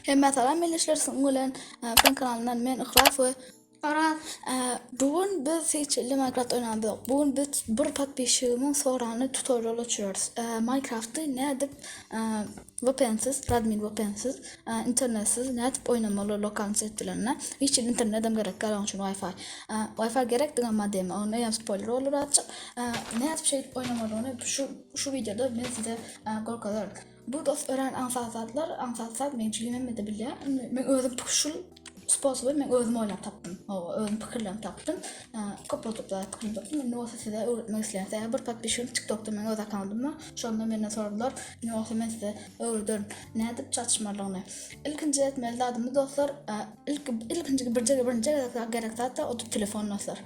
Hemmä salam ildeşler siziň bilen Fen kanalyndan men Yhlas we Oraz. Bu gün biz hiç hili Minecraft oýnamzok. Bu gün biz bir podpisçigimiň sorany tutorial açýarys. Minecrafty nädip VPN-siz, Radmin VPN-siz, internetsiz nädip oýnamaly lokal set bilen. Hiç hili internetem gerek däl onuň üçin Wi-Fi. Wi-Fi gerek diňe modeme. Ony eýýäm spoiler boldy birazjyk. Nädip şeýdip oýnamalyny şu şu wideoda men size görkezerin. Bu dost örän aňsat zatlar, aňsat zat meň jigim hemmede bilýär. Indi men özüm şul sposoby men özüm oýlap tapdym. Hawa, özüm pikirlenip tapdym. Köp bolsa zat pikirlenip tapdym. Indi bolsa size öwretmek isleýän. Sebäbi bir podpisçigim TikTokda meň öz akkauntym bar. Şonda menden soradylar. Indi bolsa men size öwrederin. Nädip çatyşmalygyny. Ilkinji etmeli zadymyz dostlar, ilki ilkinji birje birinji gezek gerek zat da o telefon dostlar.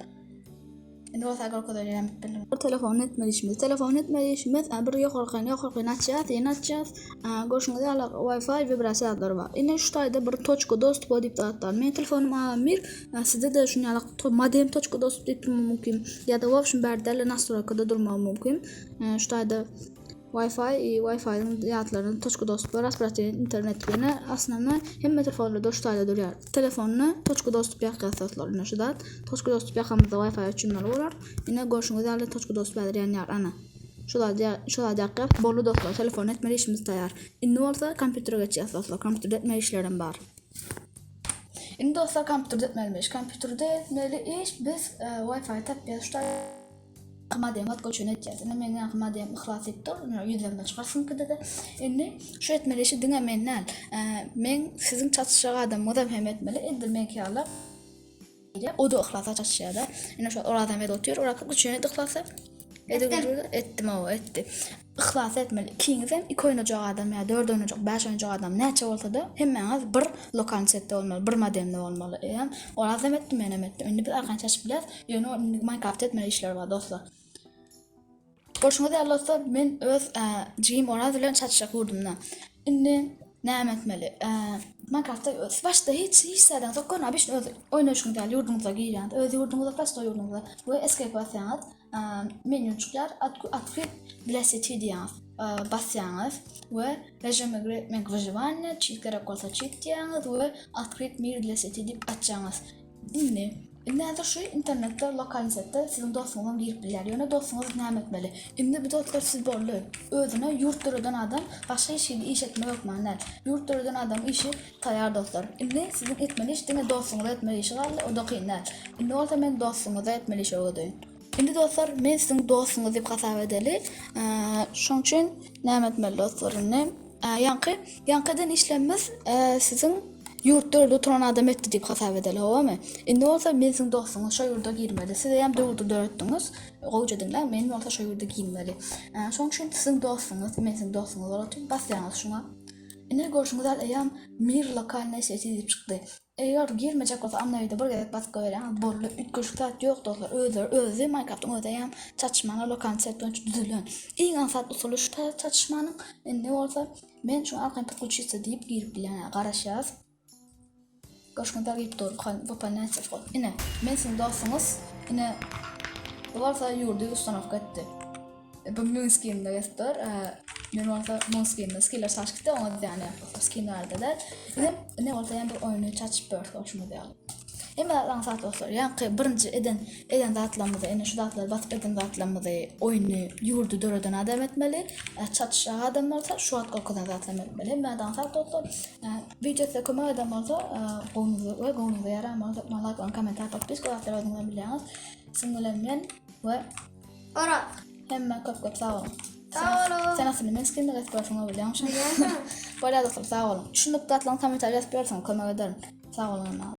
Indi bolsa görkezeli näme etmeli. Bir telefon etmeli işimiz. Telefon etmeli işimiz bir ýokarkyny ýokarkyny açýas, ýene açýas. Görşüňiz ýaly Wi-Fi wibrasiýa zatlary bar. Indi şu taýda bir toçka dostupa diýip zat bar. Meniň telefonym A1, sizde-de şuny ýaly modem toçka dostup diýip durmagy mümkin. Ýa-da wobşem bärde däl nastroýkada durmagy mümkin. Şu taýda Wi-Fi i Wi-Fi-niň ýatlaryny toçka dostup raspratiýa internet ýene aslynda hemme telefonlarda şu taýda durýar. Telefonda toçka dostup ýakýas dostlar ine şu zat. Toçka dostup ýakamyzda Wi-Fi öçürmeli bolar. Ine görşüňiz ýaly toçka dostup häzir ýanýar ana. Şu zat şu zat ýakýas boldy dostlar telefon etmeli işimiz taýýar. Indi bolsa kompýutere geçýäs dostlar kompýuterde etmeli işlerem bar. Indi dostlar kompýuterde etmeli iş. Kompýuterde etmeli iş biz Wi-Fi tapýas şu taýda. Modem otgoçun etýäs. Indi meň ýaňky modem yhlas edip dur. Indi ýüzlenme çykar siziňkide-de. Indi şu etmeli işi diňe men däl. Meň siziň çatyşjak adamyňyzam hem etmeli. Edil meňki ýaly. O-da yhlasa çatyşýar-da. Indi şu Orazam edip otyr. Oraz üçin et yhlasa. Edip etdim hawa etdi. Yhlas etmeli. Ikiňizem iki oýnajak adam ýa dört oýnajak, bäş oýnajak adam näçe bolsa-da hemmäňiz bir lokal setde bolmaly, bir modemde bolmaly. Eýýäm Orazam etdi, menem etdim. Indi biz arkaýyn çaşyp bilýäris. Ýöne ol indi Minecraft etmeli işler bar dostlar. Görşüňiz ýaly dostlar, men öz jigim Oraz bilen çatyşjak ýurdumda. Indi näme etmeli? Minecraftda başda hiç hiç zadyňyz ýok. Görün, obyçny öz oýnaşyňyz ýaly ýurduňyza girýäňiz. Öz ýurduňyza, prosto ýurduňyza we escape basýaňyz. Menýu çykýar. Открыть для сети diýýäňiz. Basýaňyz we režim igry etmek wyživaniýa, çit gerek bolsa çit diýýäňiz we Открыть mir для сети diýip açýaňyz. Indi, indi häzir şu internetde lokalny setde siziň dostuňyzam girip bilýär. Ýöne dostuňyz näme etmeli? Indi bu dostlar siz boldy. Özüne ýurt döreden adam başga hiç hili iş etmek hökman däl. Ýurt döreden adamyň işi taýar dostlar. Indi siziň etmeli iş diňe dostuňyza etmeli işi galdy, o-da kyn däl. Indi bolsa men dostuňyza etmeli işi öwredeýin. Indi dostlar men siziň dostuňyz diýip hasap edeli. Şoň üçin näme etmeli dostlar indi? Ýaňky ýaňky eden işlemimiz siziň ýurt dörde oturan adam etdi diýip hasap edeli, howamy? Indi bolsa men siziň dostuňyz şo ýurda girmeli. Siz eýýäm döwürde döretdiňiz. Gowja diňläň, men bolsa şo ýurda girmeli. Şoň üçin siziň dostuňyz, men siziň dostuňyz bolup otyryn, basýaňyz şuňa. Ine görşüňiz ýaly eýýäm mir lokalnyý seti diýip çykdy. Eger girmejek bolsa Android'e bir gezek basyp goýberýäňiz boldy üýtgeşik zat ýok dostlar özleri özi Minecraft'yň özi hem çatyşmana lokal set boýunça düzülen iň aňsat usuly şu çatyşmanyň indi bolsa men şuňa arkaýyn podключиться diýip girip bilýän garaşýas görşüňiz ýaly girip dur wypolnýaýte whod ine men siziň dostuňyz ine bu bolsa ýurdy ustanowka etdi. Bu müň skinde gezip dur. Men bolsa müň skinde skinler çaşyp gitdi, oňa zyýany ýok dostlar. Skin barada däl. Ine, ine bolsa ýene bir oýny çaçyp ýörüs görşüňiz ýaly. Hemme zat aňsat dostlar. Ýaňky birinji eden eden zatlarymyzy, ine şu zatlary basyp eden zatlarymyzy oýny ýurdy döreden adam etmeli. Çatyşjak adam bolsa şu wagt görkezen zatlarymy etmeli. Hemme zat aňsat dostlar. Wideo size kömek eden bolsa, gowuňyza we göwnüňize ýaran bolsa, laýk, kommentariýa, podpiska zatlary özüňiz bilýäňiz. Siziň bilen men we Oraz. Hemmä köp köp sag boluň. Sag boluň. Sen aslynda men skinde gezip görseň bolýar. Bolýar dostlar sag boluň. Düşündik zatlaryň kommentariýa ýazyp berseň kömek ederin. Sag boluň hemmäňize.